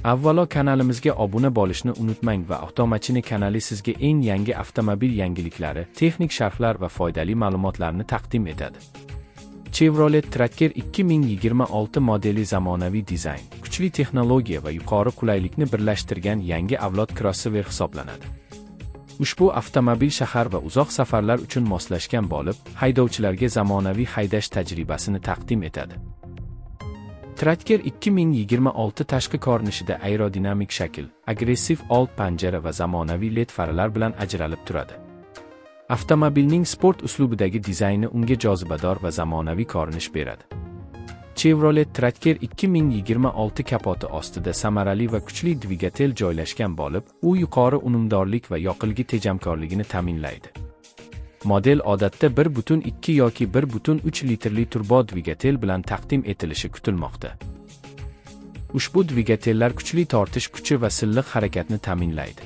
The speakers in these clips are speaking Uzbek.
Avvalo kanalimizga obuna bo'lishni unutmang va Avtomachina kanali sizga eng yangi avtomobil yangiliklari, texnik sharhlar va foydali ma'lumotlarni taqdim etadi. Chevrolet Tracker 2026 modeli zamonaviy dizayn, kuchli texnologiya va yuqori qulaylikni birlashtirgan yangi avlod crossover hisoblanadi. Ushbu avtomobil shahar va uzoq safarlar uchun moslashgan bo'lib, haydovchilarga zamonaviy haydash tajribasini taqdim etadi. Tracker 2026 tashqi ko'rinishida aerodinamik shakl, agressiv old panjara va zamonaviy LED faralar bilan ajralib turadi. Avtomobilning sport uslubidagi dizayni unga jozibador va zamonaviy ko'rinish beradi. Chevrolet Tracker 2026 kapoti ostida samarali va kuchli dvigatel joylashgan bo'lib, u yuqori unumdorlik va yoqilgi tejamkorligini ta'minlaydi. Model odatda 1.2 yoki 1.3 litrli turbo dvigatel bilan taqdim etilishi kutilmoqda. Ushbu dvigatellar kuchli tortish kuchi va silliq harakatni ta'minlaydi.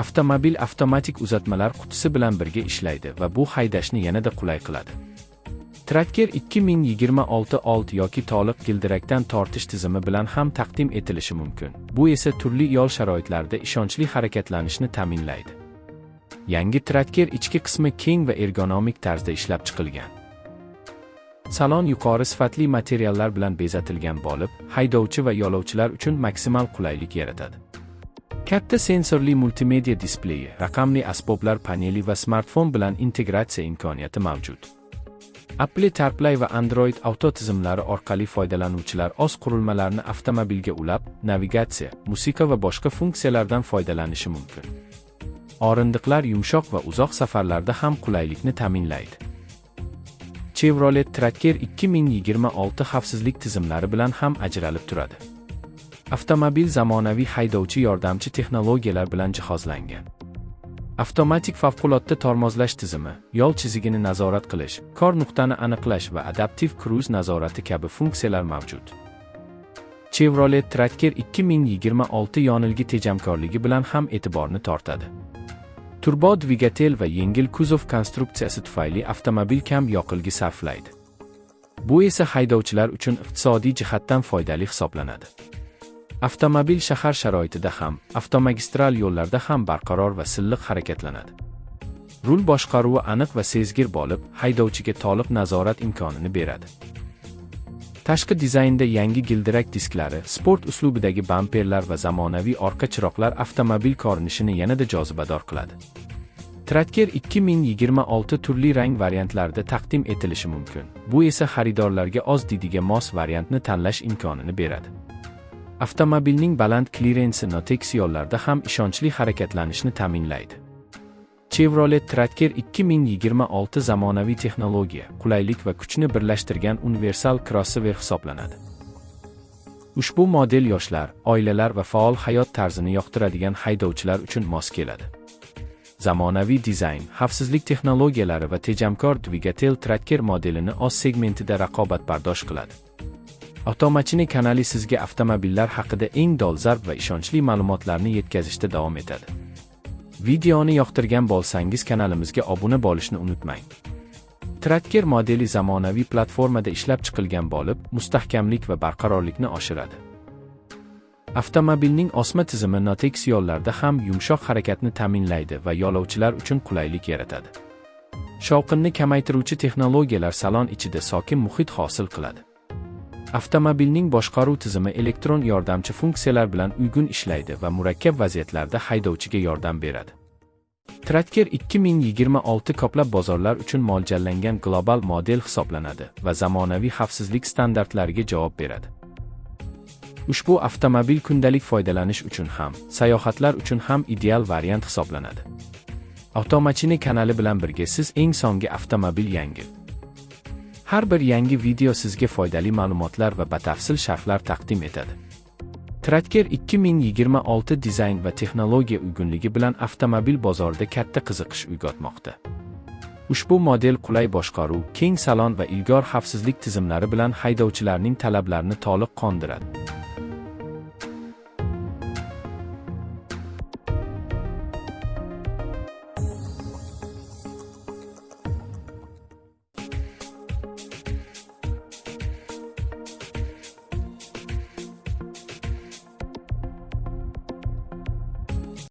Avtomobil avtomatik uzatmalar qutisi bilan birga ishlaydi va bu haydashni yanada qulay qiladi. Tracker 2026 old yoki to'liq gildirakdan tortish tizimi bilan ham taqdim etilishi mumkin. Bu esa turli yo'l sharoitlarida ishonchli harakatlanishni ta'minlaydi. Yangi Tracker ichki qismi keng va ergonomik tarzda ishlab chiqilgan. Salon yuqori sifatli materiallar bilan bezatilgan bo'lib, haydovchi va yo'lovchilar uchun maksimal qulaylik yaratadi. Katta sensorli multimedia displeyi, raqamli asboblar paneli va smartfon bilan integratsiya imkoniyati mavjud. Apple CarPlay va Android Auto tizimlari orqali foydalanuvchilar o'z qurilmalarini avtomobilga ulab, navigatsiya, musiqa va boshqa funksiyalardan foydalanishi mumkin. O'rindiqlar yumshoq va uzoq safarlarda ham qulaylikni ta'minlaydi. Chevrolet Tracker 2026 xavfsizlik tizimlari bilan ham ajralib turadi. Avtomobil zamonaviy haydovchi yordamchi texnologiyalar bilan jihozlangan. Avtomatik favqulodda tormozlash tizimi, yo'l chizigini nazorat qilish, kor nuqtani aniqlash va adaptiv kruz nazorati kabi funksiyalar mavjud. Chevrolet Tracker 2026 yonilgi tejamkorligi bilan ham e'tiborni tortadi. Turbo dvigatel va yengil kuzov konstruksiyasi tufayli avtomobil kam yoqilgi sarflaydi. Bu esa haydovchilar uchun iqtisodiy jihatdan foydali hisoblanadi. Avtomobil shahar sharoitida ham, avtomagistral yo'llarda ham barqaror va silliq harakatlanadi. Rul boshqaruvi aniq va sezgir bo'lib, haydovchiga to'liq nazorat imkonini beradi. Tashqi dizaynda yangi gildirak disklari, sport uslubidagi bamperlar va zamonaviy orqa chiroqlar avtomobil ko'rinishini yanada jozibador qiladi. Tracker 2026 turli rang variantlarida taqdim etilishi mumkin. Bu esa xaridorlarga o'z didiga mos variantni tanlash imkonini beradi. Avtomobilning baland klirensi notekis yo'llarda ham ishonchli harakatlanishni ta'minlaydi. Chevrolet Tracker 2026 zamonaviy texnologiya, qulaylik va kuchni birlashtirgan universal crossover hisoblanadi. Ushbu model yoshlar, oilalar va faol hayot tarzini yoqtiradigan haydovchilar uchun mos keladi. Zamonaviy dizayn, xavfsizlik texnologiyalari va tejamkor dvigatel Tracker modelini o'z segmentida raqobatbardosh qiladi. Avtomachina kanali sizga avtomobillar haqida eng dolzarb va ishonchli ma'lumotlarni yetkazishda davom etadi. Videoni yoqtirgan bo'lsangiz, kanalimizga obuna bo'lishni unutmang. Tracker modeli zamonaviy platformada ishlab chiqilgan bo'lib, mustahkamlik va barqarorlikni oshiradi. Avtomobilning osma tizimi notekis yo'llarda ham yumshoq harakatni ta'minlaydi va yo'lovchilar uchun qulaylik yaratadi. Shovqinni kamaytiruvchi texnologiyalar salon ichida sokin muhit hosil qiladi. Avtomobilning boshqaruv tizimi elektron yordamchi funksiyalar bilan uygun ishlaydi va murakkab vaziyatlarda haydovchiga yordam beradi. Tracker 2026 ko'plab bozorlar uchun mo'ljallangan global model hisoblanadi va zamonaviy xavfsizlik standartlariga javob beradi. Ushbu avtomobil kundalik foydalanish uchun ham, sayohatlar uchun ham ideal variant hisoblanadi. Avtomachina kanali bilan birga siz eng so'nggi avtomobil yangi. Har bir yangi video sizga foydali ma'lumotlar va batafsil sharhlar taqdim etadi. Tracker 2026 dizayn va texnologiya uyg'unligi bilan avtomobil bozorida katta qiziqish uyg'otmoqda. Ushbu model qulay boshqaruv, keng salon va ilg'or xavfsizlik tizimlari bilan haydovchilarning talablarini to'liq qondiradi.